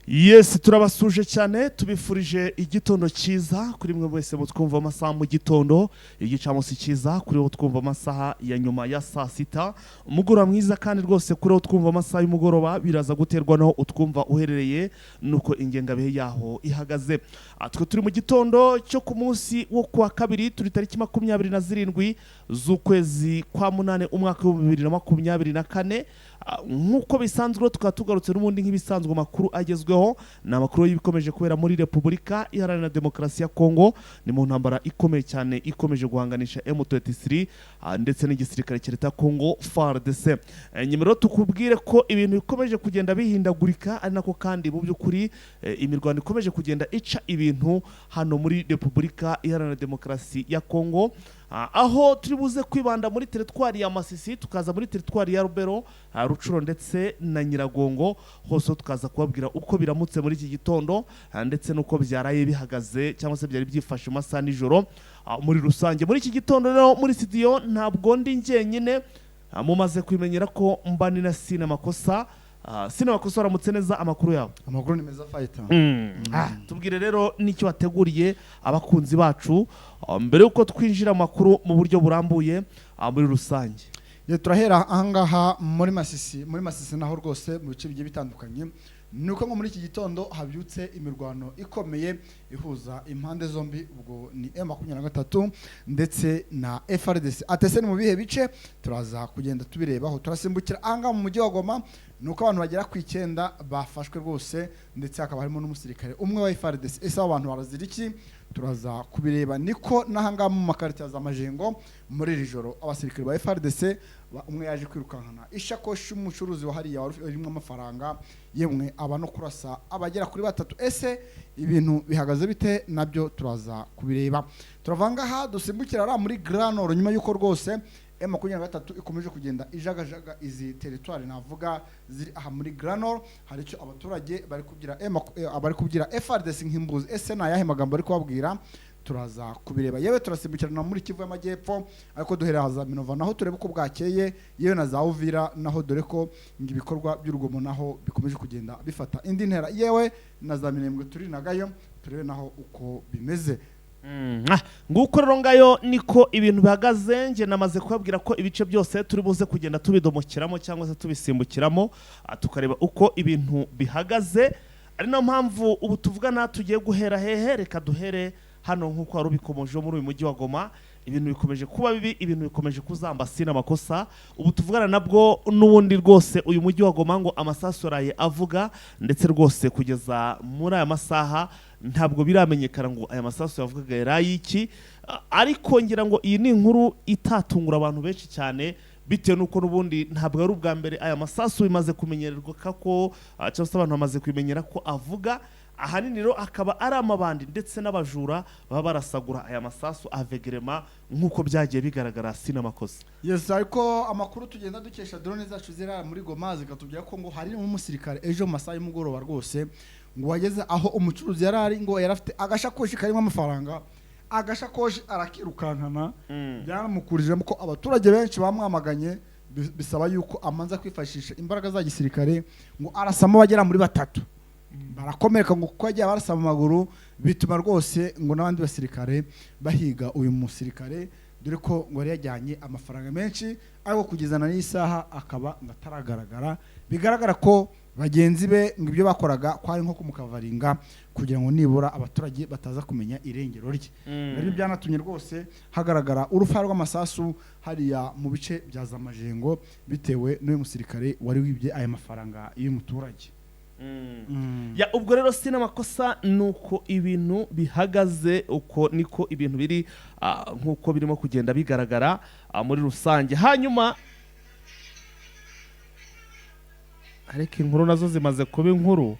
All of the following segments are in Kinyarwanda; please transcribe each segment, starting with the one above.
Yes, turabasuje cyane, tubifurije igitondo cyiza kuri mwe mwese mutwumva amasaha mu gitondo, igicamunsi cyiza kuri wo twumva amasaha ya nyuma ya saa sita, umugoroba mwiza kandi rwose kuri wo twumva amasaha y'umugoroba. Biraza guterwa naho utwumva uherereye nuko ingengabihe yaho ihagaze. Twe turi mu gitondo cyo ku munsi wo kuwa kabiri, turi tariki 27 z'ukwezi kwa munane, umwaka w'2024. Nk'uko bisanzwe rero tukaba tugarutse n'ubundi nk'ibisanzwe, amakuru agezweho ni amakuru y'ibikomeje kubera muri Repubulika Iharanira Demokarasi ya Kongo. Ni mu ntambara ikomeye cyane ikomeje guhanganisha M23 ndetse n'igisirikare cya leta ya Kongo, FARDC. Nyuma rero tukubwire ko ibintu bikomeje kugenda bihindagurika, ari nako kandi mu by'ukuri imirwano ikomeje kugenda ica ibintu hano muri Repubulika Iharanira Demokarasi ya Kongo, aho turi buze kwibanda muri teritwari ya Masisi, tukaza muri teritwari ya Rubero, Rucuro ndetse na Nyiragongo hose, tukaza kubabwira uko biramutse muri iki gitondo, ndetse n'uko byaraye bihagaze cyangwa se byari byifashe mu masaha nijoro muri rusange. Muri iki gitondo rero muri studio ntabwo ndi njyenyine, mumaze kwimenyera ko mba ni na Sina Makosa. Sina Makosa, waramutse neza? Amakuru yawe? Amakuru ni meza, fayita. Tubwire rero n'icyo wateguriye abakunzi bacu, mbere y'uko twinjira mu makuru mu buryo burambuye, muri rusange. Ye, turahera ahangaha muri Masisi. Muri Masisi naho rwose mu bice bigiye bitandukanye ni uko ngo muri iki gitondo habyutse imirwano ikomeye ihuza impande zombi, ubwo ni M23 ndetse na FARDC. Atese ni mu bihe bice? Turaza kugenda tubirebaho. Turasimbukira ahangaha mu mujyi wa Goma, ni uko abantu bagera ku 9 bafashwe rwose, ndetse hakaba harimo n'umusirikare umwe wa FARDC. Ese abo bantu barazira iki? Turaza kubireba. Niko n'ahangaha mu makarita ya za Majengo muri iri joro abasirikare ba FARDC umwe yaje kwirukankana ishakoshi y'umucuruzi wa hariya wari irimo amafaranga, yemwe aba no kurasa abagera kuri batatu. Ese ibintu bihagaze bite? Nabyo turaza kubireba. Turava ngaha dusimbukira ari muri Grand Nord, nyuma y'uko rwose M23 ikomeje kugenda ijagajaga izi teritwari navuga ziri aha muri Grand Nord. Hari icyo abaturage bari kubwira bari kubwira FARDC nk'imbuzi. Ese ni ayahe magambo bari kubabwira? Turaza kubireba. Yewe, turasimbukirana muri Kivu y'Amajyepfo, ariko duhera za Minova naho turebe uko bwakeye, yewe na za Uvira naho, dore ko ngo ibikorwa by'urugomo naho bikomeje kugenda bifata indi ntera, yewe na za Minembwe turi nagayo turebe naho uko bimeze. Nguko rero ngayo niko ibintu bihagaze. Nge namaze kubabwira ko ibice byose turi buze kugenda tubidomokeramo cyangwa se tubisimbukiramo, tukareba uko ibintu bihagaze. Ari nayo mpamvu ubu tuvugana tugiye guhera hehe? Reka duhere hano nk'uko wari ubikomojeho, muri uyu mujyi wa Goma ibintu bikomeje kuba bibi, ibintu bikomeje kuzamba. Sina amakosa, ubu tuvugana nabwo n'ubundi rwose uyu mujyi wa Goma ngo amasasu yaraye avuga, ndetse rwose kugeza muri aya masaha ntabwo biramenyekana ngo aya masasu yavugaga yari ay'iki. Ariko ngira ngo iyi ni inkuru itatungura abantu benshi cyane, bitewe n'uko n'ubundi ntabwo ari ubwa mbere aya masasu bimaze kumenyererwa ko, cyangwa se abantu bamaze kubimenyera ko avuga. Ahanini rero akaba ari amabandi ndetse n'abajura baba barasagura aya masasu avegerema nk'uko byagiye bigaragara, sina makosa. Yes, ariko amakuru tugenda dukesha drone zacu ziri muri Goma zikatubwira ko ngo hari n'umusirikare ejo mu masaha y'umugoroba rwose ngo wageze aho umucuruzi yari ari, ngo yari afite agashakoshi karimo amafaranga, agashakoshi arakirukankana. Byaramukurijemo ko abaturage benshi bamwamaganye, bisaba yuko amanza kwifashisha imbaraga za gisirikare, ngo arasamo bagera muri batatu barakomereka, ngo kuko yagiye abarasa mu maguru, bituma rwose ngo n'abandi basirikare bahiga uyu musirikare, dore ko ngo yari yajyanye amafaranga menshi, ariko kugeza na n'isaha akaba ngo ataragaragara. Bigaragara ko bagenzi be ngo ibyo bakoraga kwari nko kumukavaringa kugira ngo nibura abaturage bataza kumenya irengero rye. Nabyo byanatumye rwose hagaragara urufaya rw'amasasu hariya mu bice bya za Majengo, bitewe n'uyu musirikare wari wibye aya mafaranga y'umuturage. Ya, ubwo rero sina makosa, nuko ibintu bihagaze, uko niko ibintu biri, nk'uko birimo kugenda bigaragara muri rusange. Hanyuma ariko inkuru nazo zimaze kuba inkuru,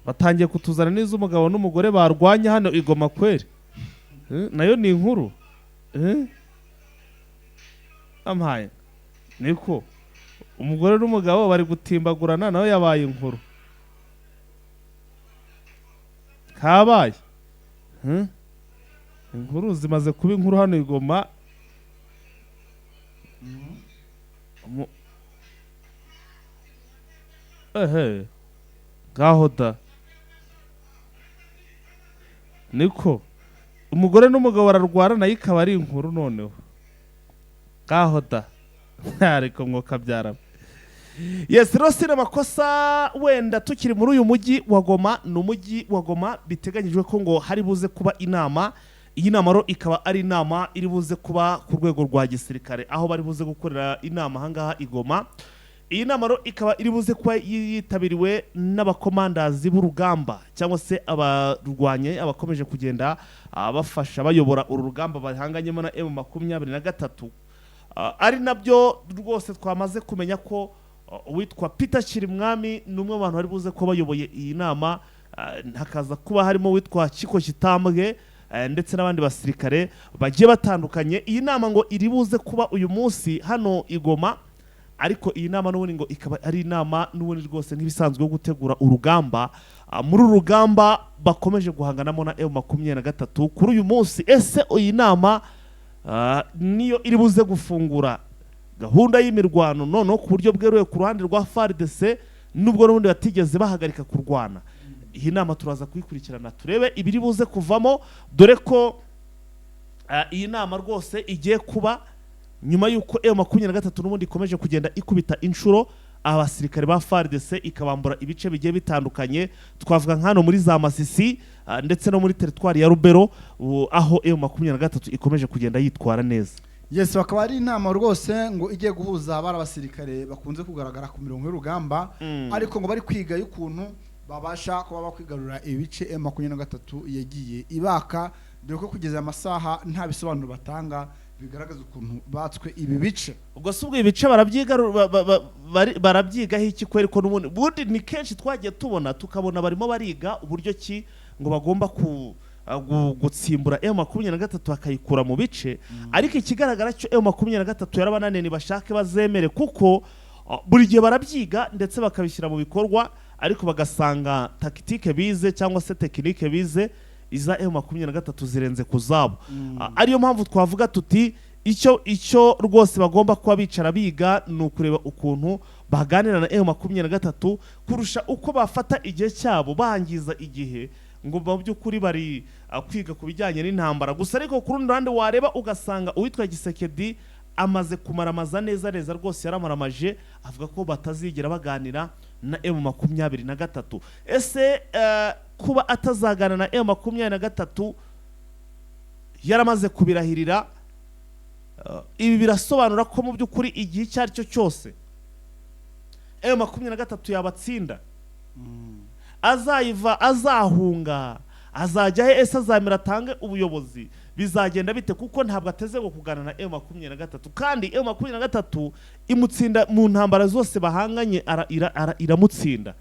batangiye kutuzana n'iz'umugabo n'umugore barwanya hano i Goma kweri. Nayo ni inkuru. Ampaye niko umugore n'umugabo bari gutimbagurana, nayo yabaye inkuru kabaye. Inkuru zimaze kuba inkuru hano i Goma. Ehe, ngaho da. Niko umugore n'umugabo bararwana, nayo ikaba ari inkuru noneho ngaho da. Ariko mwokabyara. Yes, rero si amakosa. Wenda tukiri muri uyu mujyi wa Goma, ni umujyi wa Goma biteganyijwe ko ngo hari buze kuba inama. Iyi nama rero ikaba ari inama iri buze kuba ku rwego rwa gisirikare, aho bari buze gukorera inama ahangaha i Goma. Iyi nama rero ikaba iri buze kuba yitabiriwe n'abakomandazi b'urugamba, cyangwa se abarwanye, abakomeje kugenda bafasha bayobora uru rugamba bahanganyemo na M23. Ari nabyo rwose twamaze kumenya ko uwitwa Peter Chirimwami ni umwe mu bantu bari buze kuba bayoboye iyi nama. Hakaza kuba harimo uwitwa Kiko Kitambwe ndetse n'abandi basirikare bagiye batandukanye. Iyi nama ngo iri buze kuba uyu munsi hano i Goma, ariko iyi nama n'ubundi ngo ikaba ari inama n'ubundi rwose nk'ibisanzwe yo gutegura urugamba. Muri uru rugamba bakomeje guhanganamo na M23 kuri uyu munsi. Ese iyi nama niyo iri buze gufungura gahunda y'imirwano noneho ku buryo bweruye ku ruhande rwa FARDC, nubwo n'ubundi batigeze bahagarika kurwana? Iyi nama turaza kuyikurikirana, turebe ibiri buze kuvamo, dore ko iyi nama rwose igiye kuba nyuma y'uko M23 n'ubundi ikomeje kugenda ikubita inshuro abasirikare ba FARDC, ikabambura ibice bigiye bitandukanye. Twavuga nka hano muri za Masisi ndetse no muri teritwari ya Rubero, aho M23 ikomeje kugenda yitwara neza. Yes, bakaba ari inama rwose ngo igiye guhuza bari abasirikare bakunze kugaragara ku mirongo y'urugamba, ariko ngo bari kwiga y'ukuntu babasha kuba bakwigarura ibice M23 yagiye ibaka, dore ko kugeza amasaha nta bisobanuro batanga bigaragaza ukuntu batswe ibi bice. Ubwo si ubwo ibice barabyigaho iki kweri, ko n'ubundi bundi ni kenshi twagiye tubona, tukabona barimo bariga uburyo ki ngo bagomba gutsimbura M23 bakayikura mu bice, ariko ikigaragara cyo M23 yarabananiye. Ntibashake bazemere, kuko buri gihe barabyiga ndetse bakabishyira mu bikorwa, ariko bagasanga tactique bize cyangwa se technique bize, iza M23 zirenze ku zabo. Ariyo mpamvu twavuga tuti icyo rwose bagomba kuba bicara biga ni ukureba ukuntu baganira na M23 kurusha uko bafata igihe cyabo bangiza igihe ngo mu by'ukuri bari kwiga ku bijyanye n'intambara gusa. Ariko ku rundi ruhande wareba ugasanga uwitwa Gisekedi amaze kumaramaza neza neza rwose, yaramaramaje avuga ko batazigera baganira na M23. Ese kuba atazagana na M23 yaramaze kubirahirira, ibi birasobanura ko mu by'ukuri igihe icyo ari cyo cyose M23 yabatsinda? Azayiva, azahunga, azajya he? Ese azamera atange ubuyobozi? Bizagenda bite? Kuko ntabwo ateze ngo kugana na M23, kandi M23 imutsinda mu ntambara zose bahanganye, iramutsinda.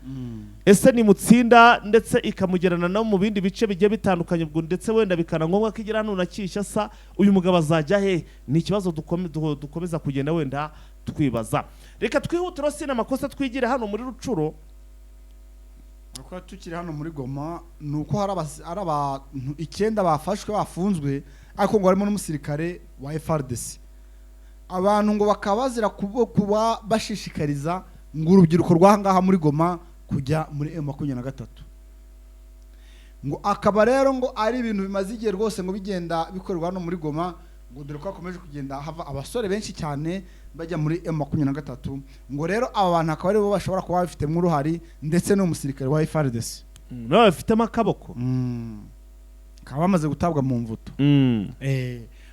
Ese nimutsinda ndetse ikamugerana no mu bindi bice bigiye bitandukanye, ubwo ndetse wenda bikana ngombwa ko igera hano na Kinshasa, uyu mugabo azajya he? Ni ikibazo dukomeza kugenda wenda twibaza. Reka twihutire, sina amakosa, twigire hano muri Rucuro. Uko tukiri hano muri Goma, ni uko hari abantu 9 bafashwe bafunzwe, ariko ngo harimo n'umusirikare wa FARDC. Abantu ngo bakaba bazira kuba bashishikariza ngo urubyiruko rw'ahangaha muri Goma kujya muri M23. Ngo akaba rero ngo ari ibintu bimaze igihe rwose ngo bigenda bikorerwa hano muri Goma, ngo dore ko hakomeje kugenda hava abasore benshi cyane bajya muri M23. Ngo rero aba bantu akaba aribo bashobora kuba babifitemo uruhari, ndetse n'umusirikare wa FARDC. Nawe bafitemo akaboko. Bakaba bamaze gutabwa mu mvuto.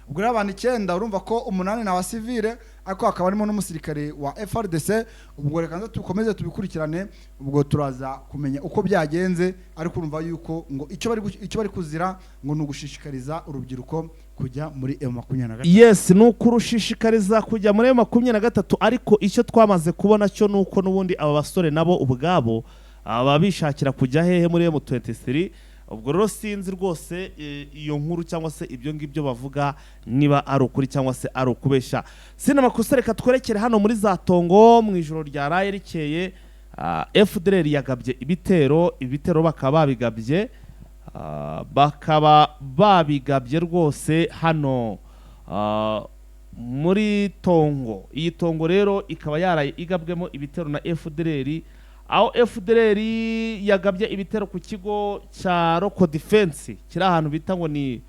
Ubwo rero abantu 9, urumva ko 8 ni abasivile, ariko hakaba harimo n'umusirikare wa FARDC. Ubwo reka nze tukomeze tubikurikirane, ubwo turaza kumenya uko byagenze, ariko urumva yuko ngo icyo bari kuzira ngo ni ugushishikariza urubyiruko kujya muri M23. Yes, ni ukurushishikariza kujya muri M23, ariko icyo twamaze kubona cyo ni uko n'ubundi aba basore nabo ubwabo aba bishakira kujya hehe? Muri M23. Ubwo rero sinzi rwose iyo nkuru cyangwa se ibyo ngibyo bavuga niba ari ukuri cyangwa se ari ukubeshya. Sina makosa, reka twerekere hano muri za Tongo. Mu ijoro ryaraye rikeye, FDLR yagabye ibitero. Ibitero bakaba babigabye rwose hano muri Tongo. Iyi Tongo rero ikaba yaraye igabwemo ibitero na FDLR. Aho FDLR yagabye ibitero ku kigo cya Local Defense kiri ahantu bita ngo ni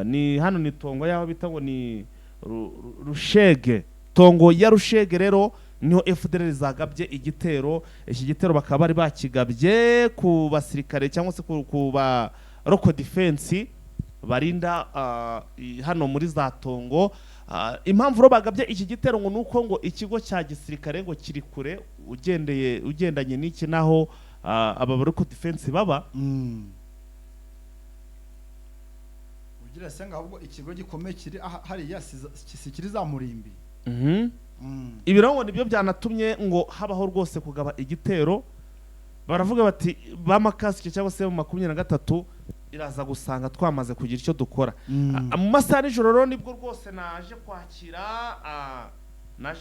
ni hano ni Tongo, yaho bita ngo ni Rushege, Tongo ya Rushege. Rero niho FDLR zagabye igitero. Iki gitero bakaba bari bakigabye ku basirikare cyangwa se ku ba Local Defense barinda hano muri za Tongo. Impamvu rero bagabye iki gitero ngo nuko ngo ikigo cya gisirikare ngo kiri kure ugendeye ugendanye n'iki naho aba Local Defense baba. Ugira se ngo ahubwo ikigo gikomeye kiri hariya si kiri za Murimbi? Ibi rero ngo nibyo byanatumye ngo habaho rwose kugaba igitero. Baravuga bati bamakasike cyangwa se mu 23 iraza gusanga twamaze kugira icyo dukora. Mu masaha nijoro rero nibwo rwose naje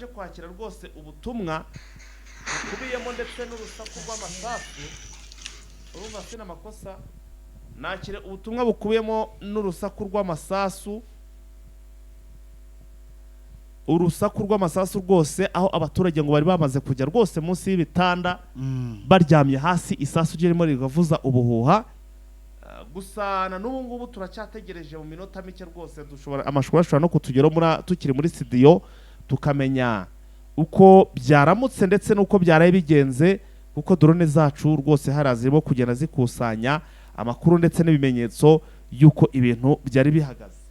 kwakira rwose ubutumwa bukubiyemo ndetse n'urusaku rw'amasasu. Urumva sina amakosa, nakire ubutumwa bukubiyemo n'urusaku rw'amasasu, urusaku rw'amasasu rwose, aho abaturage ngo bari bamaze kujya rwose munsi y'ibitanda, baryamye hasi, isasu ririmo rigavuza ubuhuha. Gusa na n'ubu ngubu turacyategereje, mu minota mike rwose dushobora amashusho ashobora no kutugeraho tukiri muri studio, tukamenya uko byaramutse ndetse n'uko byaraye bigenze, kuko drone zacu rwose hariya zirimo kugenda zikusanya amakuru ndetse n'ibimenyetso y'uko ibintu byari bihagaze.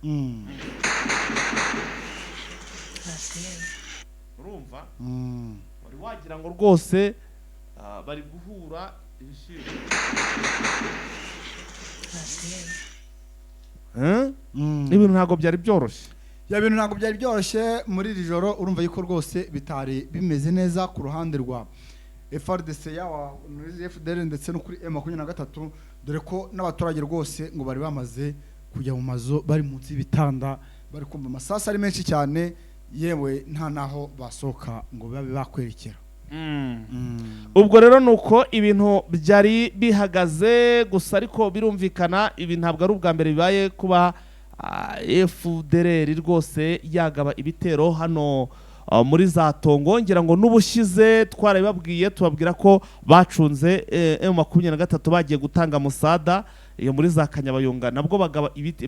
Urumva wari wagira ngo rwose bari guhura ibishyimbo. Ibintu ntabwo byari byoroshye. Ya, bintu ntabwo byari byoroshye muri iri joro. Urumva yuko rwose bitari bimeze neza ku ruhande rwa FARDC, yaba muri FDL ndetse no kuri M23, dore ko n'abaturage rwose ngo bari bamaze kujya mu mazu, bari munsi y'ibitanda, bari kumva amasasu ari menshi cyane, yewe nta naho basohoka ngo babe bakwerekera. Ubwo rero ni uko ibintu byari bihagaze. Gusa ariko birumvikana, ibi ntabwo ari ubwa mbere bibaye kuba FDLR rwose yagaba ibitero hano muri za Tongo. Ngira ngo n'ubushize twarabibabwiye, tubabwira ko bacunze M23 bagiye gutanga musada iyo muri za Kanyabayonga, nabwo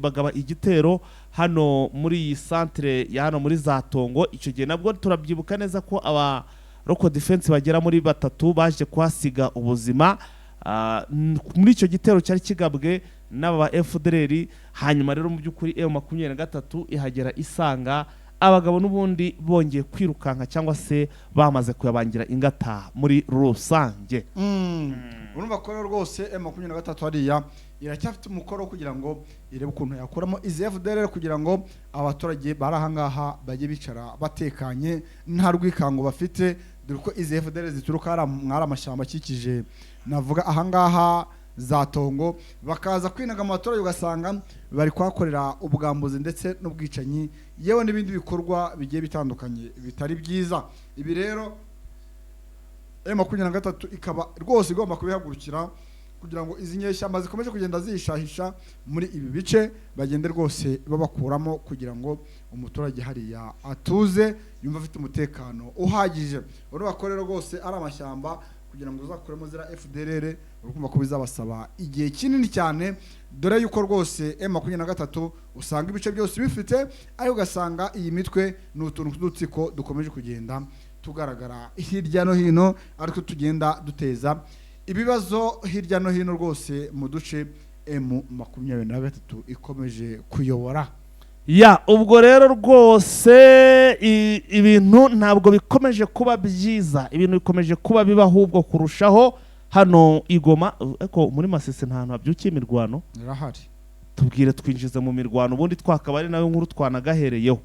bagaba igitero hano muri iyi centre ya hano muri za Tongo. Icyo gihe nabwo turabyibuka neza ko aba Local Defense bagera muri batatu baje kuhasiga ubuzima muri icyo gitero cyari kigabwe n'aba ba FDLR. Hanyuma rero mu by'ukuri M23 ihagera isanga abagabo n'ubundi bongeye kwirukanka cyangwa se bamaze kuyabangira ingata muri rusange. Urumva ko rero rwose M23 hariya iracyafite umukoro kugira ngo irebe ukuntu yakuramo izi FDLR, kugira ngo abaturage bari ahangaha bajye bicara batekanye nta rwikango bafite, dore ko izi FDLR zituruka hariya mwari amashyamba akikije navuga ahangaha za Tongo, bakaza kwinaga mu baturage, ugasanga bari kuhakorera ubwambuzi ndetse n'ubwicanyi, yewe n'ibindi bikorwa bigiye bitandukanye bitari byiza. Ibi rero M23 ikaba rwose igomba kubihagurukira kugira ngo izi nyeshyamba zikomeje kugenda zishahisha muri ibi bice bagende rwose babakuramo, kugira ngo umuturage hariya atuze yumva afite umutekano uhagije. Urumva ko rero rwose ari amashyamba, kugira ngo uzakuremo ziriya FDLR urumva ko bizabasaba igihe kinini cyane, dore yuko rwose M23 usanga ibice byose bifite, ariko ugasanga iyi mitwe ni utuntu tw'udutsiko dukomeje kugenda tugaragara hirya no hino, ariko tugenda duteza ibibazo hirya no hino rwose mu duce M23 ikomeje kuyobora. Ya, ubwo rero rwose ibintu ntabwo bikomeje kuba byiza, ibintu bikomeje kuba biba ahubwo kurushaho hano i Goma. Ariko muri Masisi nta hantu habyukiye imirwano? Irahari. Tubwire, twinjize mu mirwano, ubundi twakaba ari nayo nkuru twanagahereyeho.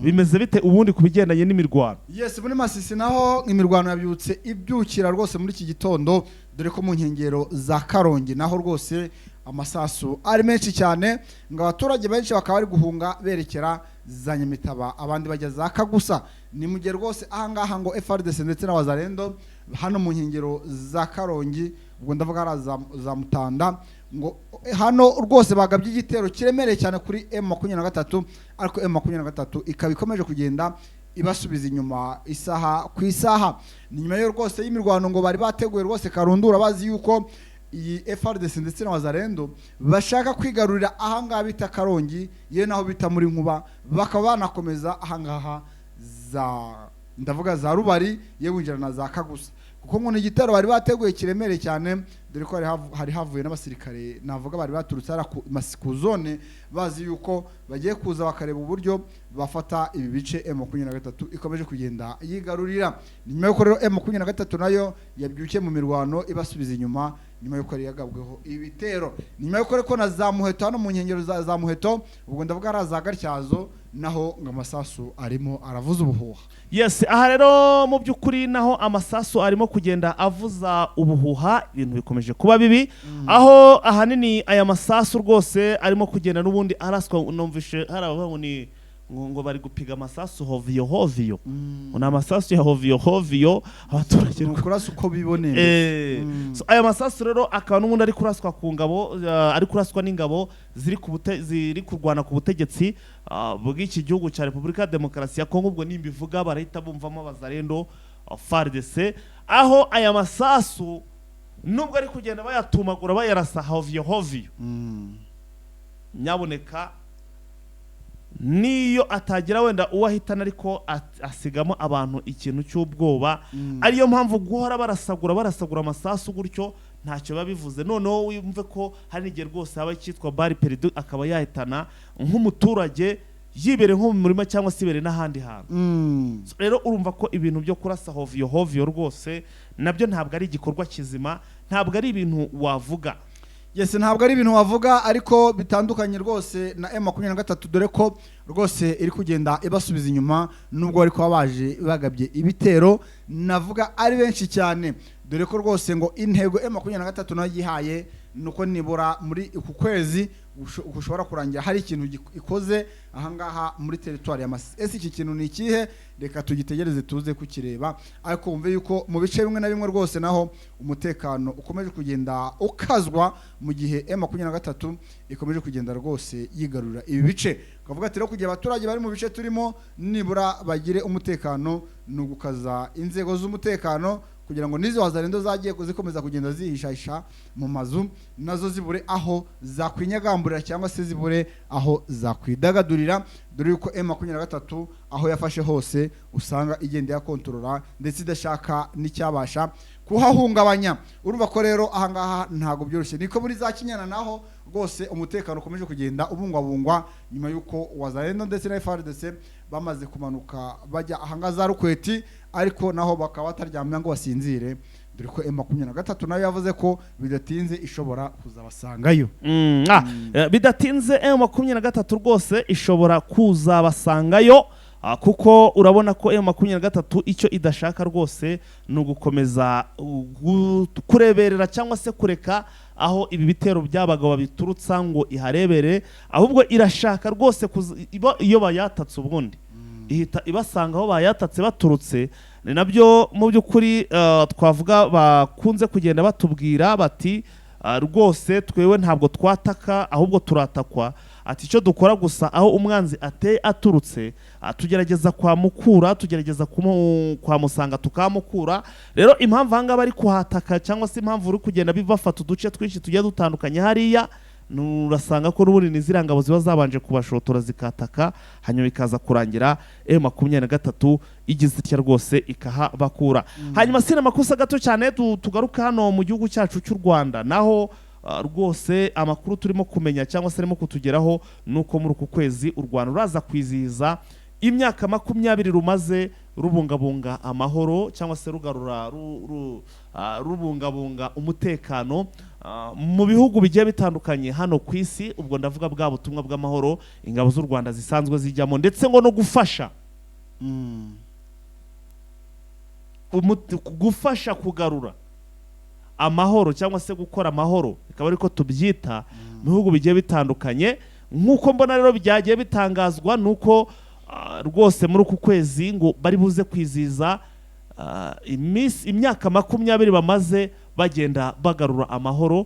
Bimeze bite ubundi ku bigendanye n'imirwano? Yes, muri Masisi naho imirwano yabyutse ibyukira rwose muri iki gitondo, dore ko mu nkengero za Karongi naho rwose amasasu ari menshi cyane, ngo abaturage benshi bakaba bari guhunga berekera za Nyamitaba, abandi bajya za Kagusa. Ni mu gihe rwose ahangaha ngo FARDC ndetse n'abazarendo hano mu nkengero za Karongi, ubwo ndavuga hariya za Mutanda, ngo hano rwose bagabye igitero kiremereye cyane kuri M23, ariko M23 ikaba ikomeje kugenda ibasubiza inyuma isaha ku isaha. Ni nyuma yo rwose y'imirwano ngo bari bateguye rwose karundura, bazi yuko iyi FARDC ndetse na Wazalendo bashaka kwigarurira ahangaha bita Karongi, ye naho bita muri Nkuba, bakaba banakomeza ahangaha za, ndavuga za Rubari, ye winjira na za Kagusa, kuko ngo ni igitero bari bateguye kiremereye cyane, dore ko hari havuye n'abasirikare navuga bari baturutse hariya ku zone, bazi yuko bagiye kuza bakareba uburyo bafata ibi bice M23 ikomeje kugenda yigarurira. Ni nyuma y'uko rero M23 nayo yabyukiye mu mirwano ibasubiza inyuma, nyuma y'uko yari yagabweho ibitero. Ni nyuma y'uko ariko na za Muheto, hano mu nkengero za Muheto, ubwo ndavuga ari za Gatyazo, naho ngo amasasu arimo aravuza ubuhuha. Yes, aha rero mu by'ukuri naho amasasu arimo kugenda avuza ubuhuha, ibintu bikomeje kuba bibi, aho ahanini aya masasu rwose arimo kugenda n'ubundi araswa. Numvishe hari abavuga ngo ni ngo bari gupiga amasasu hovyo hovyo, ngo ni amasasu ya hovyo hovyo abaturage Ni ukurasa uko biboneye. So, aya masasu rero akaba n'ubundi ari kuraswa ku ngabo, ari kuraswa n'ingabo ziri kurwana ku butegetsi bw'iki gihugu cya Repubulika ya Demokarasi ya Kongo. Ubwo nimbivuga barahita bumvamo Abazalendo, FARDC, aho aya masasu nubwo ari kugenda bayatumagura bayarasa hovyo hovyo, nyaboneka niyo atagira wenda uwo ahitana, ariko asigamo abantu ikintu cy'ubwoba. Ariyo mpamvu guhora barasagura barasagura amasasu gutyo ntacyo biba bivuze. Noneho wumve ko hari n'igihe rwose haba icyitwa balle perdue, akaba yahitana nk'umuturage yibereye nko mu murima cyangwa se ibereye n'ahandi hantu. So, rero urumva ko ibintu byo kurasa hovyo hovyo rwose nabyo ntabwo ari igikorwa kizima, ntabwo ari ibintu wavuga. Yes, ntabwo ari ibintu wavuga, ariko bitandukanye rwose na M23, dore ko rwose iri kugenda ibasubiza inyuma nubwo bari kuba baje bagabye ibitero navuga ari benshi cyane, dore ko rwose ngo intego M23 nayo yihaye nuko nibura muri uku kwezi gushobora kurangira hari ikintu ikoze ahangaha muri territoire ya Masisi. Ese iki kintu ni ikihe? Reka tugitegereze tuze kukireba, ariko wumve yuko mu bice bimwe na bimwe rwose naho umutekano ukomeje kugenda ukazwa, mu gihe M23 ikomeje kugenda rwose yigarurira ibi bice. Kavuga ati rero kugira abaturage bari mu bice turimo nibura bagire umutekano ni ugukaza inzego z'umutekano, kugira ngo n'izo Wazalendo zagiye zikomeza kugenda zihishahisha mu mazu nazo zibure aho zakwinyagamburira cyangwa se zibure aho zakwidagadurira, dore yuko M23 aho yafashe hose usanga igenda yakontorora ndetse idashaka n'icyabasha kuhahungabanya. Urumva ko rero ahangaha ntabwo byoroshye. Niko muri za Kinyana naho rwose umutekano ukomeje kugenda ubungwabungwa, nyuma y'uko Wazalendo ndetse na FARDC bamaze kumanuka bajya ahangaha za Rukweti, ariko naho bakaba bataryamye ngo basinzire, dore ko M23 nayo yavuze ko bidatinze ishobora kuzabasangayo. Bidatinze M23 rwose ishobora kuzabasangayo, kuko urabona ko M23 icyo idashaka rwose ni ugukomeza kureberera cyangwa se kureka aho ibi bitero by'abagabo babiturutsa ngo iharebere, ahubwo irashaka rwose iyo bayatatse ubundi ihita ibasanga aho bayatatse baturutse. Ni nabyo mu by'ukuri twavuga bakunze kugenda batubwira bati rwose twewe ntabwo twataka ahubwo turatakwa, ati icyo dukora gusa aho umwanzi ateye aturutse, tugerageza kwamukura, tugerageza kwamusanga tukamukura. Rero impamvu ahangaha bari kuhataka cyangwa se impamvu uri kugenda bafata uduce twinshi tugiye dutandukanye hariya, urasanga ko n'ubundi ni ziriya ngabo ziba zabanje kubashotora zikataka, hanyuma bikaza kurangira M23 igize itya rwose ikahabakura. Hanyuma sina amakosa gato cyane, tugaruke hano mu gihugu cyacu cy'u Rwanda naho, rwose amakuru turimo kumenya cyangwa se arimo kutugeraho nuko muri uku kwezi u Rwanda ruraza kwizihiza imyaka 20 rumaze rubungabunga amahoro cyangwa se rugarura rubungabunga umutekano mu bihugu bigiye bitandukanye hano ku isi. Ubwo ndavuga bwa butumwa bw'amahoro ingabo z'u Rwanda zisanzwe zijyamo, ndetse ngo no gufasha gufasha kugarura amahoro cyangwa se gukora amahoro, bikaba ariko tubyita, mu bihugu bigiye bitandukanye. Nk'uko mbona rero byagiye bitangazwa nuko rwose muri uku kwezi ngo bari buze kwizihiza imyaka 20 bamaze bagenda bagarura amahoro,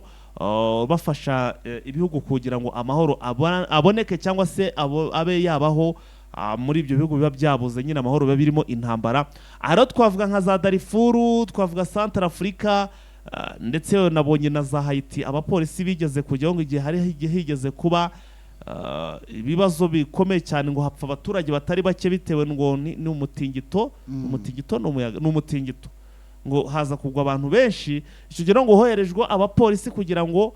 bafasha ibihugu kugira ngo amahoro aboneke cyangwa se abe yabaho. muri ibyo bihugu biba byabuze nyine amahoro, biba birimo intambara. Aha rero twavuga nka za Darifuru, twavuga Santara Afurika, ndetse nabonye na za Haiti abapolisi bigeze kujyaho ngo igihe hari higeze kuba ibibazo bikomeye cyane, ngo hapfa abaturage batari bake bitewe ngo ni umutingito. Umutingito ni umuyaga, ni umutingito, ngo haza kugwa abantu benshi. Icyo gihe ngo hoherejwe abapolisi kugira ngo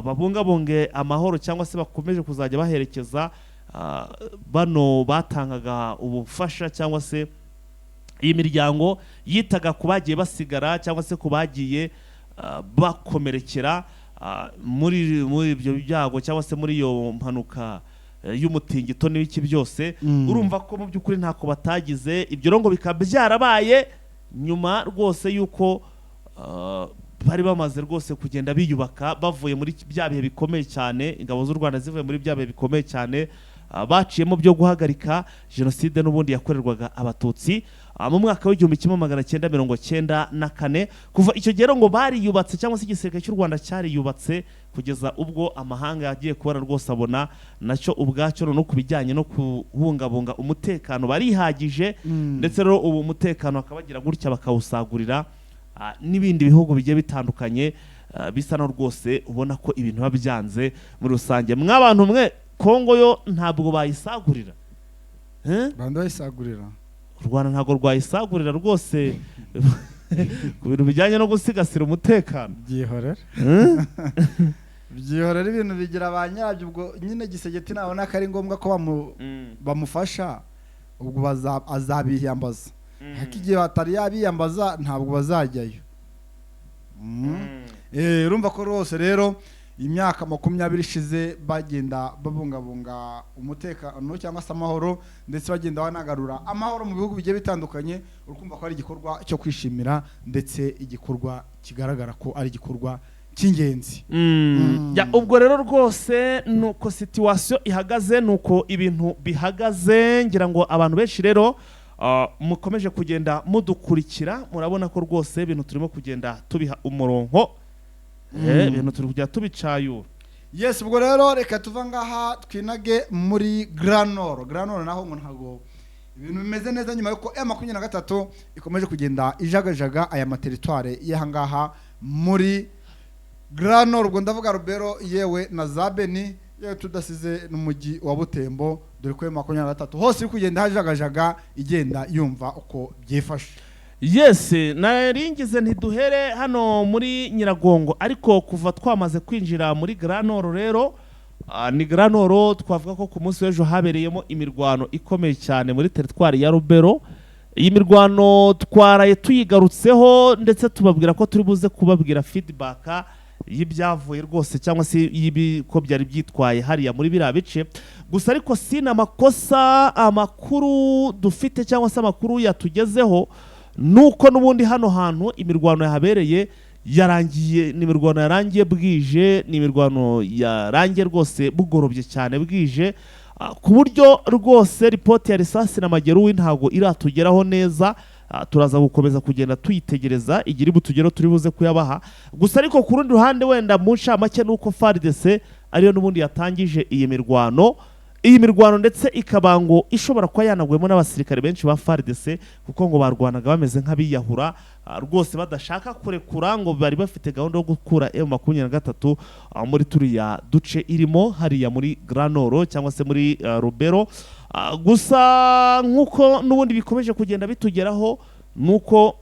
babungabunge amahoro, cyangwa se bakomeje kuzajya baherekeza bano batangaga ubufasha, cyangwa se iyi miryango yitaga ku bagiye basigara, cyangwa se ku bagiye bakomerekera muri ibyo byago, cyangwa se muri iyo mpanuka y'umutingito n'ibiki byose. Urumva ko mu by'ukuri ntako batagize. Ibyo rero ngo bikaba byarabaye nyuma rwose y'uko bari bamaze rwose kugenda biyubaka, bavuye muri bya bihe bikomeye cyane, ingabo z'u Rwanda zivuye muri bya bihe bikomeye cyane baciyemo byo guhagarika jenoside n'ubundi yakorerwaga Abatutsi mu mwaka w'1994. Kuva icyo gihe rero ngo bariyubatse, cyangwa se igisirikare cy'u Rwanda cyariyubatse, kugeza ubwo amahanga yagiye kubona rwose abona nacyo ubwacyo no ku bijyanye no kubungabunga umutekano barihagije. Ndetse rero ubu umutekano bakabagira gutya bakawusagurira n'ibindi bihugu bigiye bitandukanye, bisa no rwose ubona ko ibintu biba byanze muri rusange. Mw'abantu mwe, Kongo yo ntabwo bayisagurira. Eh? Banda bayisagurira. U Rwanda ntabwo rwayisagurira rwose ku bintu bijyanye no gusigasira umutekano. Byihorera. Eh? Byihorera, ibintu bigira ba nyirabyo. Ubwo nyine Gisegeti nabona ko ari ngombwa ko bamufasha, ubwo azabiyambaza, ariko igihe batari yabiyambaza ntabwo bazajyayo. Urumva ko rwose rero imyaka 20 ishize bagenda babungabunga umutekano cyangwa se amahoro, ndetse bagenda banagarura amahoro mu bihugu bigiye bitandukanye. Urumva ko ari igikorwa cyo kwishimira, ndetse igikorwa kigaragara ko ari igikorwa cy'ingenzi. Ya, ubwo rero rwose nuko situation ihagaze, nuko ibintu bihagaze. Ngira ngo abantu benshi rero mukomeje kugenda mudukurikira, murabona ko rwose ibintu turimo kugenda tubiha umurongo. Ibintu turi kugenda tubicayura. Yes, ubwo rero reka tuva ngaha twinage muri Grand Nord. Grand Nord naho ngo ntabwo ibintu bimeze neza, nyuma yuko M23 ikomeje kugenda ijagajaga aya materitware y'ahangaha muri Grand Nord. Ubwo ndavuga Rubero yewe na za Beni, yewe tudasize n'umujyi wa Butembo, dore ko M23 hose iri kugenda hajagajaga, igenda yumva uko byifashe. Yes, naringize ntiduhere hano muri Nyiragongo, ariko kuva twamaze kwinjira muri Grand Nord rero, ni Grand Nord twavuga ko ku munsi w'ejo habereyemo imirwano ikomeye cyane muri teritwari ya Rubero. Iyi mirwano twaraye tuyigarutseho, ndetse tubabwira ko turi buze kubabwira feedback y'ibyavuye rwose, cyangwa se y'ibiko byari byitwaye hariya muri biriya bice. Gusa ariko sina amakosa, amakuru dufite cyangwa se amakuru yatugezeho nuko n'ubundi hano hantu imirwano yahabereye yarangiye, ni imirwano yarangiye bwije, ni imirwano yarangiye rwose bugorobye cyane bwije, ku buryo rwose ripoti ya risasi na mageruwi ntabwo iratugeraho neza. Turaza gukomeza kugenda tuyitegereza, igira ibutugero turi buze kuyabaha. Gusa ariko ku rundi ruhande, wenda mu ncamake, nuko FARDC ariyo n'ubundi yatangije iyi mirwano, ndetse ikaba ngo ishobora kuba yanagwemo n'abasirikare benshi ba FARDC, kuko ngo barwanaga bameze nk'abiyahura, rwose badashaka kurekura, ngo bari bafite gahunda yo gukura M23 muri turiya duce irimo hariya muri Grand Nord cyangwa se muri Rubero. Gusa nk'uko n'ubundi bikomeje kugenda bitugeraho, nuko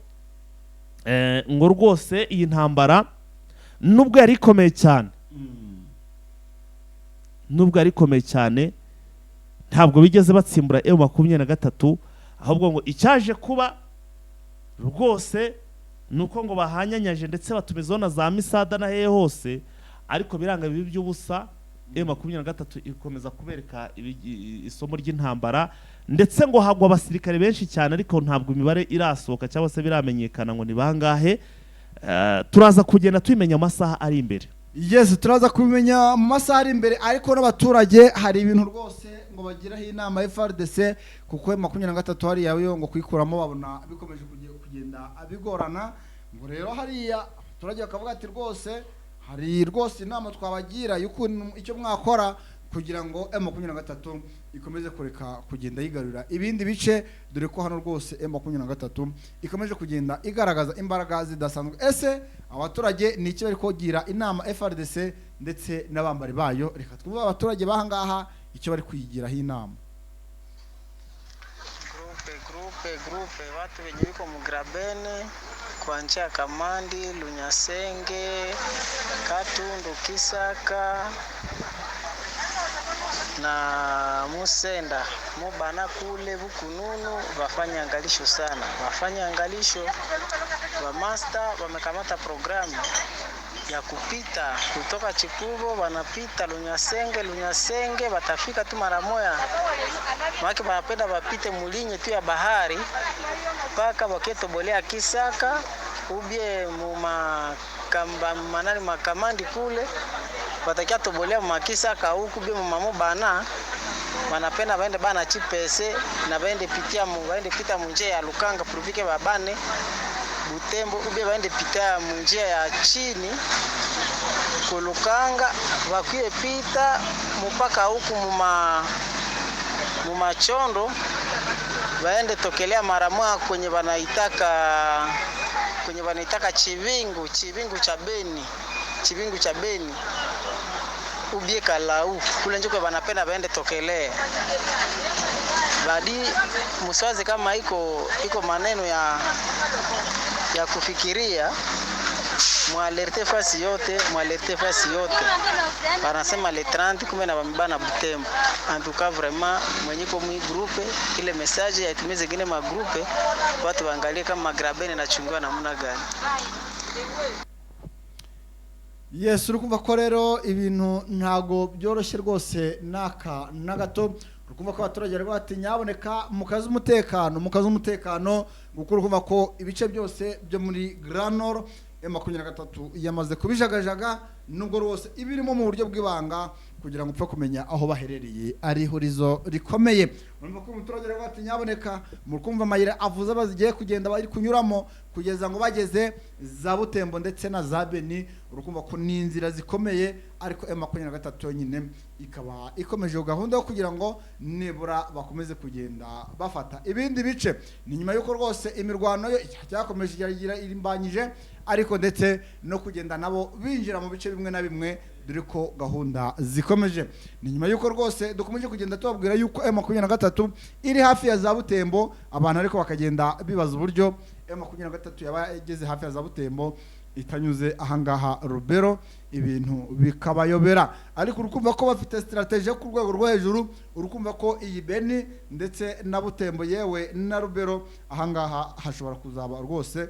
ngo rwose iyi ntambara nubwo yari ikomeye cyane, ntabwo bigeze batsimbura M23, ahubwo ngo icyaje kuba rwose nuko ngo bahanyanyaje, ndetse batumizaho na za misada na hehe hose, ariko biranga bibi by'ubusa. M23 ikomeza kubereka isomo ry'intambara, ndetse ngo hagwa abasirikare benshi cyane, ariko ntabwo imibare irasohoka cyangwa se biramenyekana ngo ni bangahe. Turaza kugenda tubimenya amasaha ari imbere. Yes, turaza kubimenya mu masaha ari imbere, ariko n'abaturage hari ibintu rwose ngo bagiraho inama ya FARDC, kuko M23 hariya yo ngo kuyikuramo babona bikomeje kugenda bigorana. Ngo rero hariya abaturage bakavuga ati rwose hari rwose inama twabagira y'ukuntu icyo mwakora. Kugira ngo M23 ikomeze kureka kugenda yigarurira ibindi bice, dore ko hano rwose M23 ikomeje kugenda igaragaza imbaraga zidasanzwe. Ese abaturage ni iki bari kugira inama FARDC ndetse n'abambari bayo? Reka twumve abaturage bahangaha icyo bari kwigiraho inama. Groupe, groupe, groupe, watu wenye wiko mugrabene kuanzia Kamandi, Lunyasenge, Katundu, Kisaka na Musenda Mubana kule Bukununu, wafanye angalisho sana, wafanye angalisho. Wamasta wamekamata programu ya kupita kutoka Chikubo, wanapita Lunyasenge, Lunyasenge watafika tu mara moya, maana wanapenda wapite mulinye tu ya bahari mpaka waketobolea Kisaka ubye mumakamba manani makamandi kule watakia tobolea mumakisaka huku bie mumamo bana wanapenda baende bana chipese na baende pitia mu baende pita munjia ya Lukanga puruvike babane Butembo ubye baende pita munjia ya chini kulukanga bakwiye pita mupaka huku mumachondo baende tokelea mara moja kwenye wanaitaka Chivingu, Chivingu cha Beni, Chivingu cha Beni ubie Kalau kule njoko wanapenda baende tokelea badi muswazi kama iko maneno ya kufikiria, mwalerte fasi yote, mwalerte fasi yote. Wanasema le 30 kumbe na bamibana Butembo. En tout cas vraiment mwenye ko mwi groupe ile message yaitumie zingine ma groupe, watu waangalie kama grabene nachungiwa namna gani. Yes, uri kumva ko rero ibintu ntago byoroshye rwose naka na gato. Uri kumva ko abaturage bari bati nyaboneka mukaze umutekano, mukaze umutekano, kuko uri kumva ko ibice byose byo muri Grand Nord M23 yamaze kubijagajaga, nubwo rwose ibirimo mu buryo bw'ibanga kugira ngo upfe kumenya aho baherereye ari ihurizo rikomeye. Urumva ko umuturage aravuga ati nyaboneka, mu kumva amayira avuze bazigiye kugenda bari kunyuramo kugeza ngo bageze za Butembo ndetse na za Beni. Urukumva ko ni inzira zikomeye, ariko M23 yonyine ikaba ikomeje gahunda yo kugira ngo nibura bakomeze kugenda bafata ibindi bice. Ni nyuma y'uko rwose imirwano yo cyakomeje iragira irimbanyije, ariko ndetse no kugenda nabo binjira mu bice bimwe na bimwe, dore ko gahunda zikomeje. Ni nyuma y'uko rwose dukomeje kugenda tubabwira yuko M23 iri hafi ya za Butembo, abantu ariko bakagenda bibaza uburyo M23 yaba igeze hafi ya za Butembo itanyuze ahangaha Rubero, ibintu bikabayobera. Ariko urukumva ko bafite strategie ku rwego rwo hejuru. Urukumva ko iyi Beni ndetse na Butembo yewe na Rubero ahangaha hashobora kuzaba rwose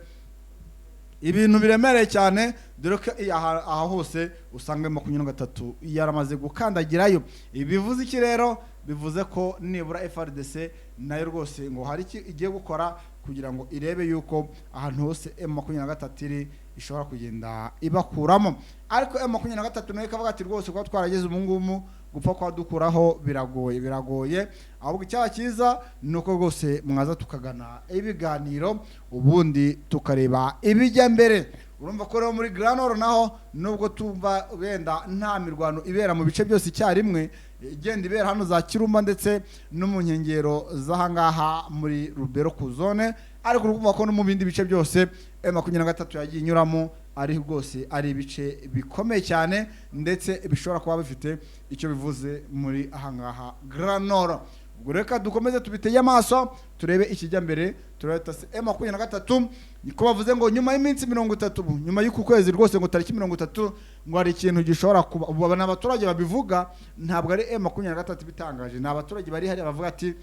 ibintu biremereye cyane, dore ko aha hose usanga 23 yaramaze gukandagirayo. Ibi bivuze iki rero? Bivuze ko nibura FARDC nayo rwose ngo hari iki igiye gukora kugira ngo irebe yuko ahantu hose M23 iri ishobora kugenda ibakuramo. Ariko M23 nayo ikavuga ati rwose kuba twarageze ubu ngubu gupfa kwa dukuraho biragoye, biragoye, ahubwo icyaha cyiza ni uko rwose mwaza tukagana ibiganiro ubundi tukareba ibijya mbere. Urumva ko rero muri Grand Nord naho nubwo tumva wenda nta mirwano ibera mu bice byose icyarimwe, igenda ibera hano za Kirumba ndetse no mu nkengero z'ahangaha muri Rubero ku zone, ariko urumva ko no mu bindi bice byose M23 yagiye inyuramo ari rwose ari ibice bikomeye cyane ndetse bishobora kuba bifite icyo bivuze muri ahangaha Grand Nord. Ubwo reka dukomeze tubitege amaso turebe ikijya mbere. Turahita se M23 niko bavuze ngo nyuma y'iminsi 30, nyuma y'uku kwezi rwose ngo tariki 30 ngo hari ikintu gishobora kuba. Ubu ni abaturage babivuga, ntabwo ari M23 bitangaje, ni abaturage bari hari bavuga ati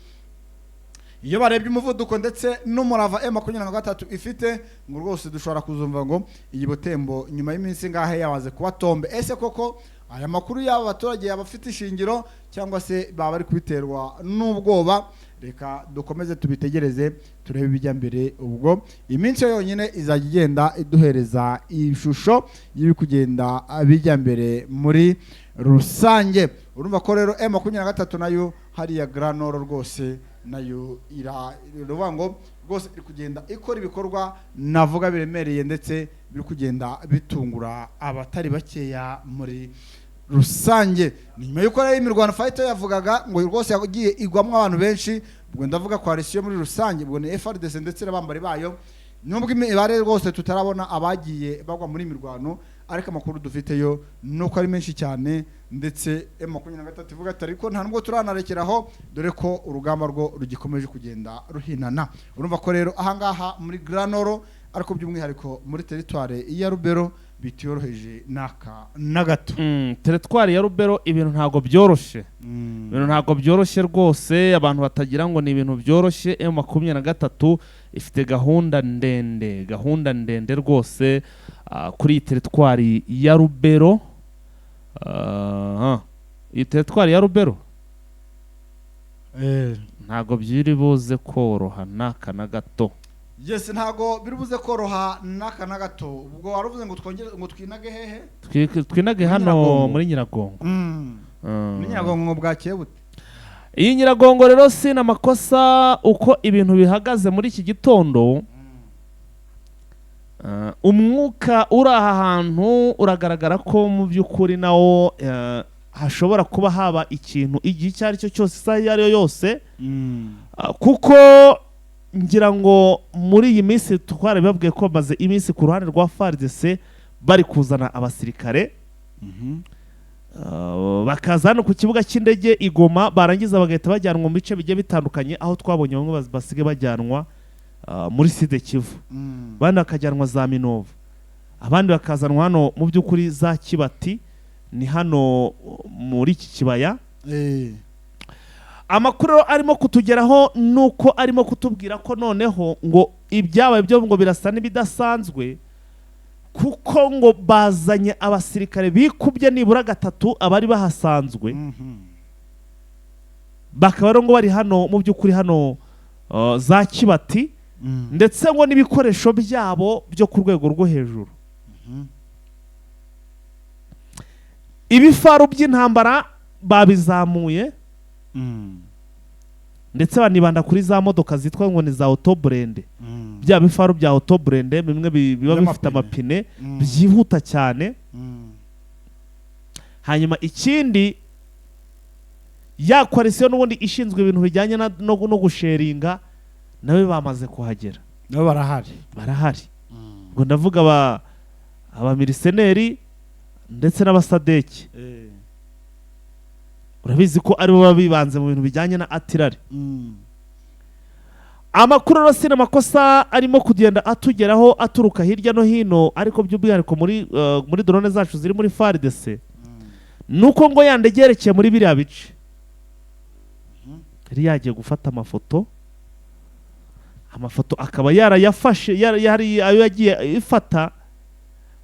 iyo barebye umuvuduko ndetse n'umurava M23 ifite ngo rwose dushobora kuzumva ngo iyi Butembo nyuma y'iminsi ngahe yabaze kuba tombe. Ese koko aya makuru y'aba baturage yaba afite ishingiro cyangwa se baba bari kubiterwa n'ubwoba? Reka dukomeze tubitegereze turebe ibijya mbere. Ubwo iminsi yonyine izajya igenda iduhereza ishusho y'ibiri kugenda bijya mbere muri rusange. Urumva ko rero M23 nayo hariya Grand Nord rwose nayo iravuga ngo rwose iri kugenda ikora ibikorwa navuga biremereye ndetse biri kugenda bitungura abatari bakeya muri rusange. Ni nyuma y'uko rero imirwano fighter yavugaga ngo rwose yagiye igwamo abantu benshi, ubwo ndavuga coalition muri rusange, ubwo ni FARDC ndetse n'abambari bayo. Nubwo imibare rwose tutarabona abagiye bagwa muri mirwano, ariko amakuru dufiteyo nuko ari menshi cyane, ndetse M23 ivuga ati ariko nta nubwo turanarekeraho, dore ko urugamba rwo rugikomeje kugenda ruhinana. Urumva ko rero ahangaha muri Grand Nord, ariko by'umwihariko muri teritware ya Rubero, bitiyoroheje naka na gato. Teritwari ya Rubero ibintu ntabwo byoroshye, ibintu ntabwo byoroshye rwose. Abantu batagira ngo ni ibintu byoroshye. M23 ifite gahunda ndende, gahunda ndende rwose kuri iyi teritwari ya Rubero. Iyi teritwari ya Rubero ntabwo byiri buze koroha n'aka na gato. Yes, ntago biri buze koroha n'aka na gato. Ubwo waravuze ngo twongere ngo twinage hehe? Twinage hano Nyiragongo. muri Nyiragongo. Muri Nyiragongo ngo bwakeye bute? Iyi Nyiragongo rero si amakosa uko ibintu bihagaze muri iki gitondo. Umwuka uri aha hantu uragaragara ko mu by'ukuri nawo hashobora kuba haba ikintu igihe icyo ari cyo cyose, isaha iyo ari yo yose. Kuko ngira ngo muri iyi minsi twarabibabwiye ko bamaze iminsi ku ruhande rwa FARDC bari kuzana abasirikare, bakaza hano ku kibuga cy'indege i Goma, barangiza bagahita bajyanwa mu bice bigiye bitandukanye, aho twabonye bamwe basigaye bajyanwa muri Sud Kivu, abandi bakajyanwa za Minova, abandi bakazanwa hano mu by'ukuri za Kibati, ni hano muri iki kibaya. Amakuru rero arimo kutugeraho nuko arimo kutubwira ko noneho ngo ibyabaye byo ngo birasa n'ibidasanzwe, kuko ngo bazanye abasirikare bikubye nibura gatatu abari bahasanzwe. Bakaba rero ngo bari hano mu by'ukuri hano za Kibati, ndetse ngo n'ibikoresho byabo byo ku rwego rwo hejuru, ibifaru by'intambara babizamuye, ndetse banibanda kuri za modoka zitwa ngo ni za auto-blindé, bya bifaru bya auto-blindé bimwe biba bifite By'amapine. amapine, byihuta cyane. Hanyuma ikindi, ya coalition n'ubundi ishinzwe ibintu bijyanye no gusheringa nawe bamaze kuhagera. Nabo barahari. Barahari. Ubwo ndavuga abamiriseneri ndetse n'abasadeki. Urabizi ko aribo baba bibanze mu bintu bijyanye na artillery. Amakuru rero si amakosa arimo kugenda atugeraho aturuka hirya no hino, ariko by'umwihariko muri drone zacu ziri muri FARDC, nuko ngo ya ndege yerekeye muri biriya bice yari yagiye gufata amafoto, amafoto akaba yarayafashe, yari ayo yagiye ifata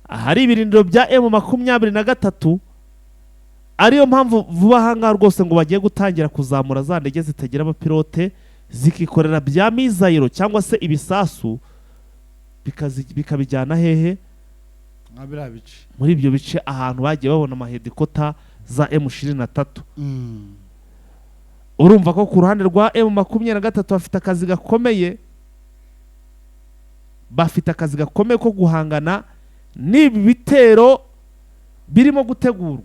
ahari ibirindiro bya M23. Ariyo mpamvu vuba aha ngaha rwose ngo bagiye gutangira kuzamura za ndege zitagira abapilote, zikikorera bya missile cyangwa se ibisasu, bikabijyana hehe? Nka biriya bice. Muri ibyo bice ahantu bagiye babona amahedikota za M23. Urumva ko ku ruhande rwa M23 bafite akazi gakomeye, bafite akazi gakomeye ko guhangana n'ibi bitero birimo gutegurwa.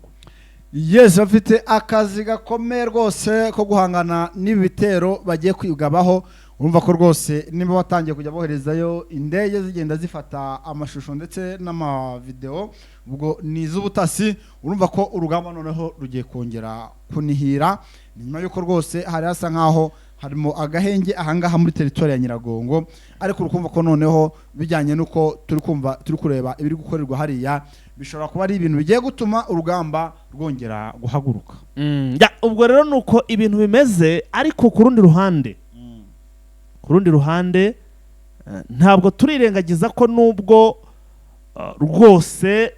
Yes, bafite akazi gakomeye rwose ko guhangana n'ibi bitero bagiye kwigabaho. Urumva ko rwose niba batangiye kujya boherezayo indege zigenda zifata amashusho ndetse n'amavideo, ubwo ni iz'ubutasi, urumva ko urugamba noneho rugiye kongera kunihira. Ni nyuma y'uko rwose hari hasa nkaho harimo agahenge ahangaha muri teritori ya Nyiragongo, ariko urukumva ko noneho bijyanye n'uko turi kumva, turi kureba ibiri gukorerwa hariya, bishobora kuba ari ibintu bigiye gutuma urugamba rwongera guhaguruka. Ya, ubwo rero ni uko ibintu bimeze. Ariko ku rundi ruhande ntabwo turirengagiza ko nubwo rwose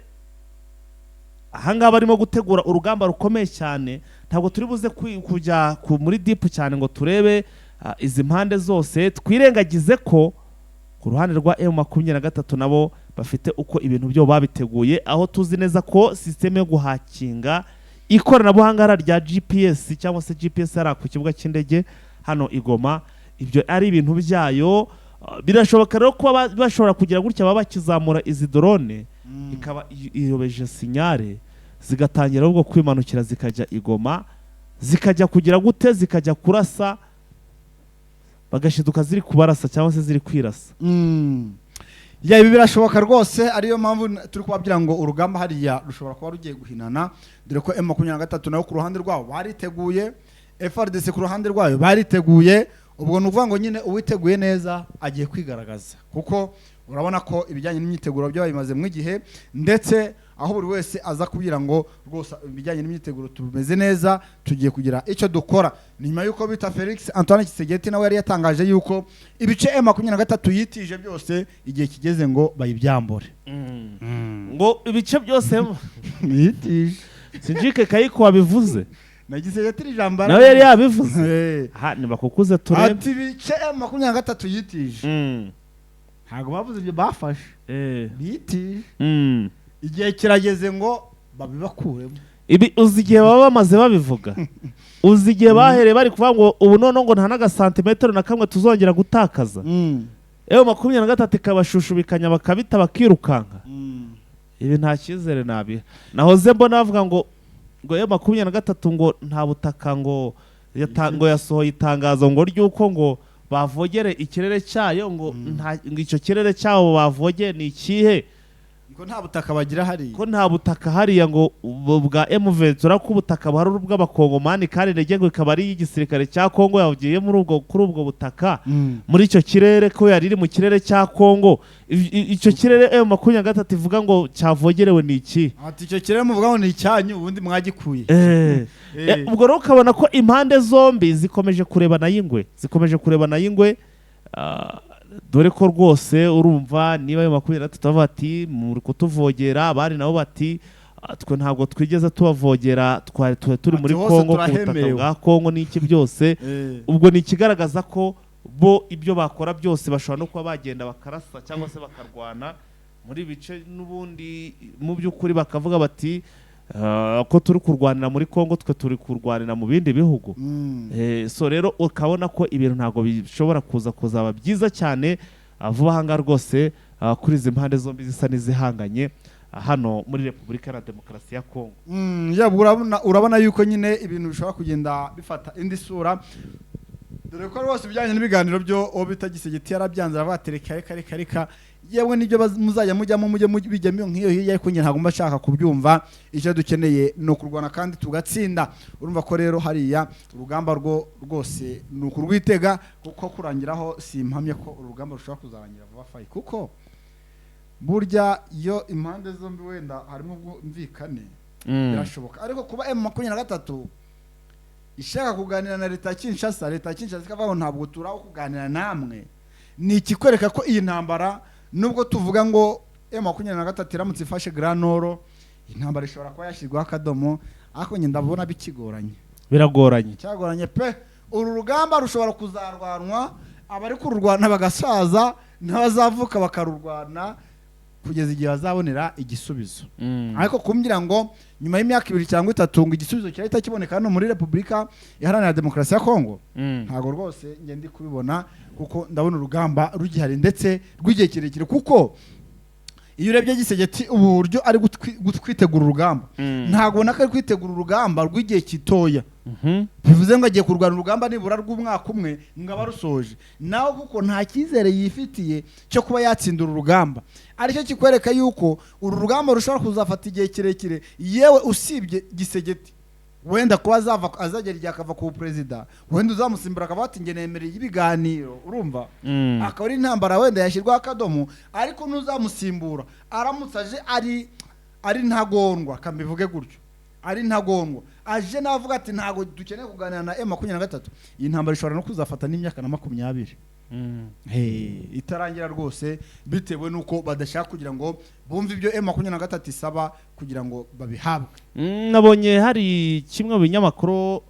ahangaha barimo gutegura urugamba rukomeye cyane, ntabwo turi buze kujya muri deep cyane ngo turebe izi mpande zose. Twirengagize ko ku ruhande rwa M23 nabo bafite uko ibintu byo babiteguye, aho tuzi neza ko système yo guhakinga ikoranabuhanga hariya rya GPS cyangwa se GPS hariya ku kibuga cy'indege hano i Goma, ibyo ari ibintu byayo. Birashoboka rero kuba bashobora kugira gutya baba bakizamura izi drone, ikaba iyobeje signal. Zigatangira ahubwo kwimanukira, zikajya i Goma, zikajya kugira gute, zikajya kurasa, bagashiduka ziri kubarasa cyangwa se ziri kwirasa. Ya, ibi birashoboka rwose, ariyo mpamvu turi kubabwira ngo urugamba hariya rushobora kuba rugiye guhinana, dore ko M23 nayo ku ruhande rwabo bariteguye, FARDC ku ruhande rwayo bariteguye. Ubwo ni ukuvuga ngo nyine uwiteguye neza agiye kwigaragaza, kuko urabona ko ibijyanye n'imyiteguro byo babimazemo igihe, ndetse aho buri wese aza kubwira ngo rwose ibijyanye n'imyiteguro tumeze neza, tugiye kugira icyo dukora. Ni nyuma y'uko bita Felix Antoine Tshisekedi nawe yari yatangaje yuko ibice M23 yitije byose igihe kigeze ngo bayibyambure. Ngo ibice byose Yitije. Sinjike Kayiko wabivuze. Na Tshisekedi iri jambo Nawe yari yabivuze. Eh. Ha, nibakukuze turebe. Ati ibice M23 yitije, ntabwo bavuze ibyo bafashe, bitije, igihe kirageze ngo babibakuremo. Ibi uzi igihe baba bamaze babivuga? Uzi igihe bahereye bari kuvuga ngo ubu noneho ngo nta n'agasantimetero na kamwe tuzongera gutakaza? M23 ikabashushubikanya, bakabita, bakirukanka. Ibi nta cyizere nabiha. Nahoze mbona bavuga ngo M23 ngo nta butaka, ngo ngo yasohoye itangazo ngo ry'uko ngo bavogere ikirere cyayo, ngo nta, ngo icyo kirere cyabo bavogeye ni ikihe? Ngo nta butaka bagira hariya. Ko nta butaka hariya ngo bwa M23, ko ubutaka buhari ari ubw'abakongomani, kandi intege ngo ikaba ari iy'igisirikare cya Kongo yagiye muri ubwo, kuri ubwo butaka, muri icyo kirere, ko yari iri mu kirere cya Kongo. Icyo kirere M23 ivuga ngo cyavogerewe ni iki? Ati icyo kirere muvuga ngo ni icyanyu, ubundi mwagikuye? Ubwo rero ukabona ko impande zombi zikomeje kurebana y'ingwe, zikomeje kurebana y'ingwe. Dore ko rwose urumva niba ayo 23 bavuga bati muri kutuvogera, abandi nabo bati: "Ah, twe ntabwo twigeze tubavogera, twari turi Ati muri hose Kongo ku butaka turahemerewe." bwa Kongo n'iki byose. Ubwo ni ikigaragaza ko bo ibyo bakora byose bashobora no kuba bagenda bakarasa cyangwa se bakarwana muri bice, n'ubundi mu by'ukuri bakavuga bati: "Ah, ko turi kurwanira muri Kongo, twe turi kurwanira mu bindi bihugu." So rero ukabona ko ibintu ntabwo bishobora kuza kuzaba byiza cyane vuba aha ngaha rwose, kuri izi mpande zombi zisa n'izihanganye hano muri Repubulika Iharanira Demokarasi ya Kongo. Ya, urabona yuko nyine ibintu bishobora kugenda bifata indi sura, dore ko rwose ibijyanye n'ibiganiro byo uwo bita Tshisekedi yarabyanze, aravuga ati reka reka reka reka, yewe nibyo muzajya mujyamo, mujye bijyamo nk'iyo hirya, ariko njye ntabwo mba nshaka kubyumva. Icyo dukeneye ni ukurwana kandi tugatsinda. Urumva ko rero hariya urugamba rwo rwose ni ukurwitega, kuko kurangiraho simpamye ko uru rugamba rushobora kuzarangira vuba fayi, kuko burya iyo impande zombi wenda harimo ubwumvikane birashoboka. Ariko kuba M23 ishaka kuganira na leta ya Kinshasa, leta ya Kinshasa ikavuga ngo ntabwo turaho kuganira namwe, ni ikikwereka ko iyi ntambara, nubwo tuvuga ngo M23 iramutse ifashe Grand Nord intambara ishobora kuba yashyirwaho akadomo, ariko njye ndabona bikigoranye. Biragoranye. Cyagoranye pe. Uru rugamba rushobora kuzarwanwa, abari kururwana bagasaza, n'abazavuka bakarurwana kugeza igihe bazabonera igisubizo. Ariko kumbwira ngo nyuma y'imyaka 2 cyangwa 3 ngo igisubizo kirahita kiboneka hano muri Repubulika Iharanira Demokarasi ya Kongo, ntabwo rwose njye ndi kubibona, kuko ndabona urugamba rugihari ndetse rw'igihe kirekire, kuko iyo urebye Tshisekedi ubu buryo ari kwitegura urugamba, ntabwo ubona ko ari kwitegura urugamba rw'igihe gitoya. Bivuze ngo agiye kurwana urugamba nibura rw'umwaka umwe ngo abe arusoje nawe, kuko nta cyizere yifitiye cyo kuba yatsinda uru rugamba, aricyo kikwereka yuko uru rugamba rushobora kuzafata igihe kirekire. Yewe, usibye Tshisekedi wenda kuba azava, azagera igihe akava ku perezida, wenda uzamusimbura akaba ati njye nemereye ibiganiro, urumva, akaba ari intambara wenda yashyirwaho akadomo. Ariko n'uzamusimbura aramutse aje ari ntagondwa, kambivuge gutyo, ari ntagondwa, aje navuga ati ntabwo dukeneye kuganira na M23, iyi ntambara ishobora no kuzafata n'imyaka na 20 itarangira rwose, bitewe n'uko badashaka kugira ngo bumve ibyo M23 isaba kugira ngo babihabwe. Nabonye hari kimwe mu binyamakuru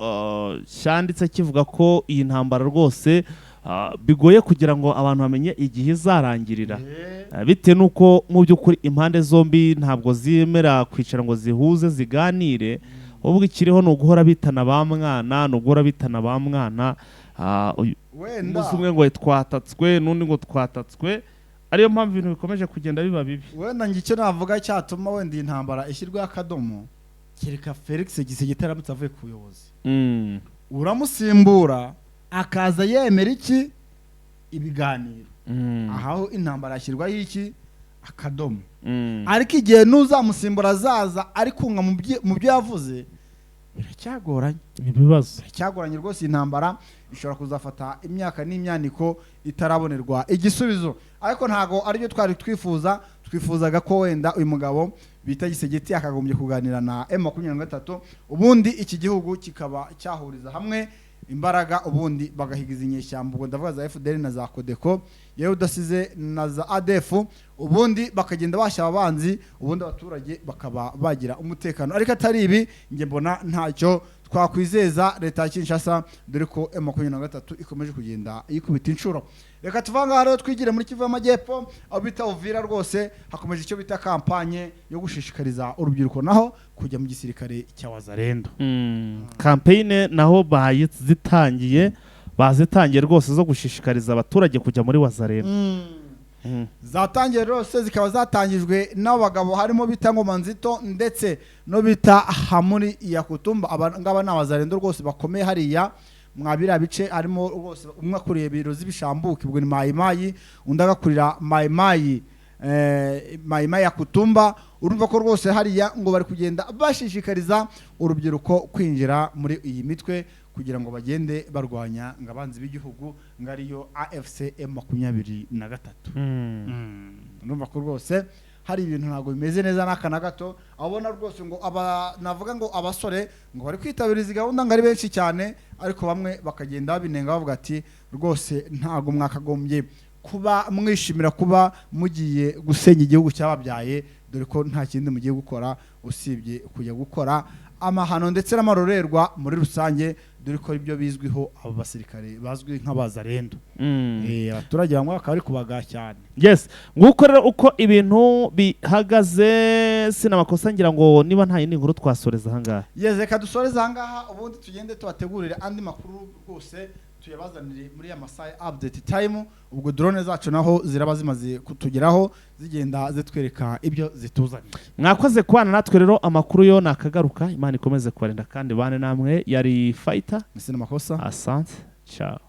cyanditse kivuga ko iyi ntambara rwose bigoye kugira ngo abantu bamenye igihe izarangirira, bitewe n'uko mu by'ukuri impande zombi ntabwo zemera kwicara ngo zihuze ziganire. Ahubwo ikiriho ni uguhora bitana ba mwana, ni uguhora bitana ba mwana. Wenda Umunsi umwe ngo twatatswe, n'undi ngo twatatswe, ariyo mpamvu ibintu bikomeje kugenda biba bibi. Wenda njye icyo navuga cyatuma wenda iyi ntambara ishyirwaho akadomo Kereka Felix Tshisekedi aramutse avuye ku buyobozi, uramusimbura akaza yemera iki? Ibiganiro. Aho intambara yashyirwaho iki? Akadomo. Ariko igihe n'uzamusimbura azaza ari kunga mu byo yavuze, biracyagoranye. Ibibazo. Biracyagoranye rwose. Intambara ishobora kuzafata imyaka n'imyaniko itarabonerwa igisubizo, ariko ntago aribyo twari twifuza. Twifuzaga ko wenda uyu mugabo bita Tshisekedi yakagombye kuganira na M23, ubundi iki gihugu kikaba cyahuriza hamwe imbaraga, ubundi bagahiga izi nyeshyamba. Ubwo ndavuga za FDL na za Codeco, yewe udasize na za ADF, ubundi bakagenda bashya abanzi, ubundi abaturage bakaba bagira umutekano. Ariko atari ibi, njye mbona ntacyo twakwizeza leta ya Kinshasa, dore ko M23 ikomeje kugenda yikubita inshuro. Reka tuva ngaha rero twigire muri Kivu y'Amajyepfo, aho bita Uvira. Rwose hakomeje icyo bita kampanye yo gushishikariza urubyiruko naho kujya mu gisirikare cya Wazalendo. Campaign naho bazitangiye, bazitangiye rwose zo gushishikariza abaturage kujya muri Wazalendo. Zatangiye rwose, zikaba zatangijwe n'abagabo harimo bita Ngoma Nzito ndetse no bita Hamuri Yakutumba. Aba ngaba ni Abazalendo rwose bakomeye hariya mwa biriya bice. Harimo rwose umwe akuriye ibiro z'ibishambuke, ubwo ni Mayimayi, undi agakurira Mayimayi, Mayimayi Yakutumba. Urumva ko rwose hariya ngo bari kugenda bashishikariza urubyiruko kwinjira muri iyi mitwe kugira ngo bagende barwanya ngo abanzi b'igihugu, ngo ariyo AFC M23. Urumva ko rwose hari ibintu ntabwo bimeze neza n'aka na gato. Aho ubona rwose ngo aba, navuga ngo abasore ngo bari kwitabira izi gahunda ngo ari benshi cyane, ariko bamwe bakagenda babinenga bavuga ati: "Rwose ntabwo mwakagombye kuba mwishimira kuba mugiye gusenya igihugu cyababyaye, dore ko nta kindi mugiye gukora usibye kujya gukora amahano ndetse n'amarorerwa muri rusange", dore ko ibyo bizwiho abo basirikare bazwi nk'Abazalendo. Abaturage bamwe bakaba bari kubaga cyane. Yes, nguko rero uko ibintu bihagaze. Sinamakosa, ngira ngo niba nta yindi nkuru twasoreza ahangaha. Yes, reka dusoreze ahangaha, ubundi tugende tubategurire andi makuru rwose, tuyabazanire muri ya masaha ya update time. Ubwo drone zacu naho ziraba zimaze kutugeraho, zigenda zitwereka ibyo zituzaniye. Mwakoze kubana natwe rero. Amakuru yo nakagaruka. Imana ikomeze kubarinda kandi bane namwe. Yari Fighter. Sinamakosa. Asante, ciao.